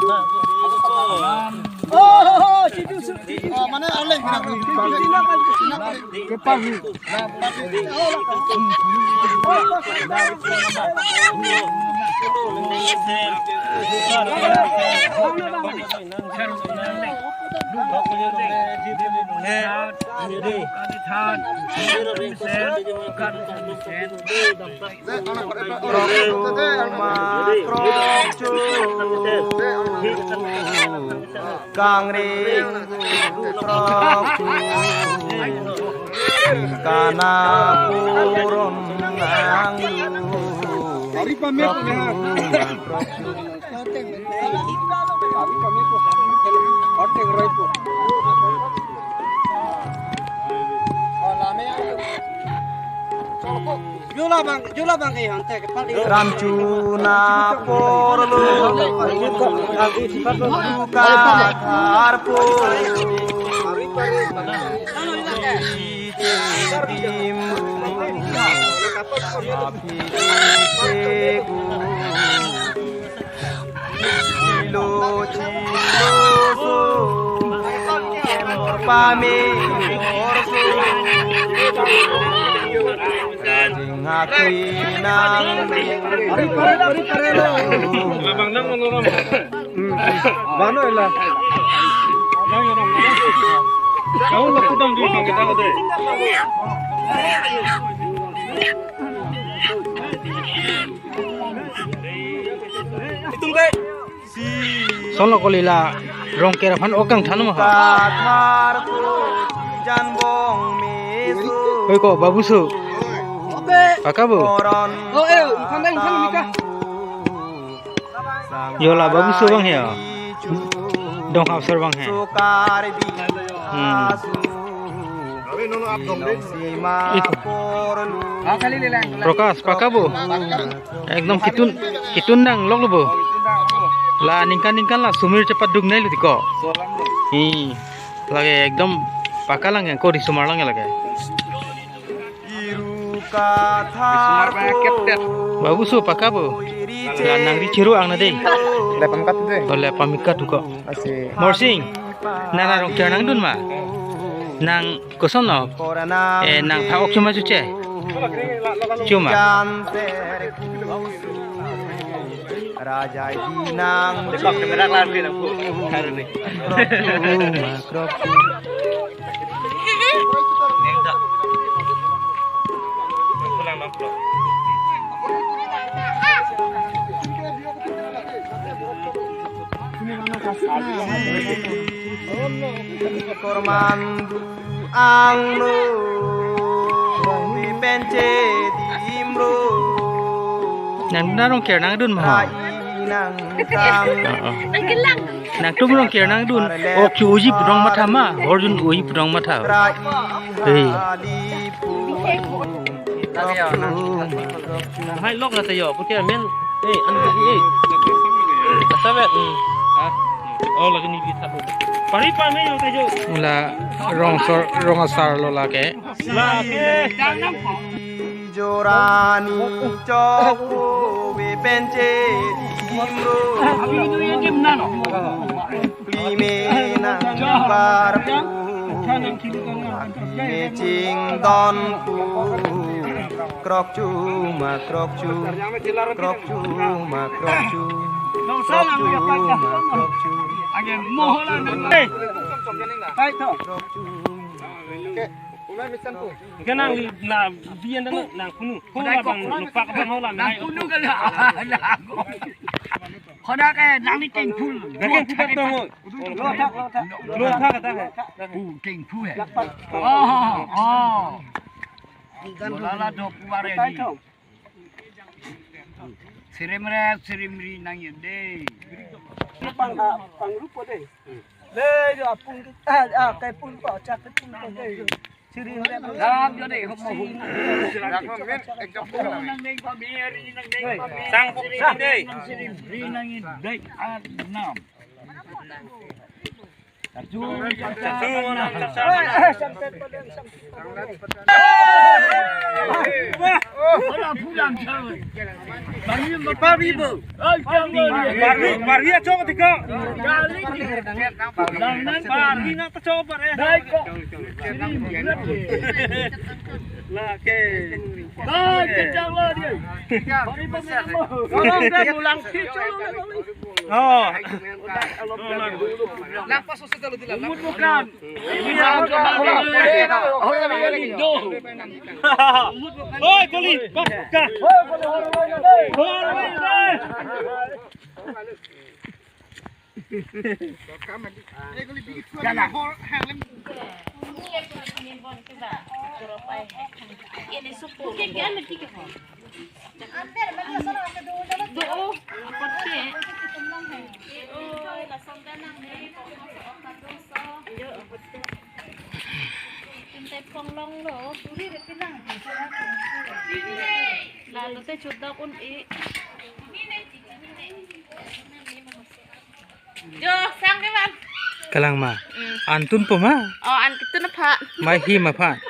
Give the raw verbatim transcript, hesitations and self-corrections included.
Oh, oh, oh, situ, situ, situ. Oh, mana aleng, mana aleng. Situ, situ, situ. Kangring krok chu, kana puron nanglu. Ari pame ko na. Krok chu. Ari pame ko. Orte roi ko. Jula bang, jula bang ke hante ke pali. Ram chuna porlo, duka tharpo. Ite dim, api ite gu. Chilo, chilo, so. Pame, orso. Rajing hakri nang. Abang nang nang nang. Bano ela. Nang nang nang. Kau laku dam di bang kita deh. Itum kai. Sono kali la Rongker aphan ok kangthan ma ha. Kathar ko janbong meso. Oi ko Babuso. Paka bo. Koron. Oh, eh, ukhang dai, ukhang mika. Yo la Babuso bang he. Dong hapsar bang he. Hmm. Iko. Prakash, paka bo. Ekdom kitun, kitun nang lok lo bo. La ningkan ningkan la sumir chepaduk nai lo tiko. Hi. Lake ekdom paka lang yang ko risomar lang lake. Babuso paka bo. La nang ri chiru ang na dei. Lepam kat dei. Oh, lepam ikat ko. Asi. Morsing. Nana Rongker nangdun ma. Nang koson lo. Eh, nang pha ok chuma chuche. Chuma. Raja nang. Depak kamera kelar ke lampu. Hari ni. Kormandu angno, penche dimro. Nang Rongker nangdun ma. Nang kam. Oo. Nangtum Rongker nangdun. Ok chu uji pudong matha ma. Horjun uji pudong matha. Hei. Hai lok na tayo. Putih amin. Eh, anu lagi eh. Kata bet. Hmm. Oh, lagi ni bisa. Pari pa me yo tayo. La Rongsor, Rongsar lo lake. Lake. Jorani chokpo penche dimro. Lime nang barpo. Lime chingdon pu. Krok chu ma krok chu. Krok chu ma krok chu. Krok chu ma krok chu. Krok chu. Ke nang li na biyan na nang kunu. Kunu abang lupa ka bang hola nang kunu ka la. Khoda ke nang ni ting phul. Nang ke pupat dong. Lo thak, lo thak. Lo thak ta. Pu ting phul he. Oh, oh. Lala do puare ni. Sirim re, sirim ri nang yun de. Pang, ah, pang rupo de. Le, yo apung ke, ah, ah, kai pun ko, chak ke pun ko de. Sirim re. Ram yo de, hom mo hum. Ram men, ek jok pun. Nang deng pa mi, ri nang deng pa mi. Sang pun de. Sirim ri nang yun de, ah, nam. Barvi bo. Barvi, barvi achok tiko. Barvi na ta chok pare. Lake. Barvi bo. Mulang. Oh. Lang pas hospital di lang. Umut bukan. Oi, kali. Pas ka. Hor, hor, hor. Lalu te chudak un-e. Jo, sang ke man. Kalang ma. Hmm. An tunpo ma. Oh, an ketun aphan. Mai hi ma phan.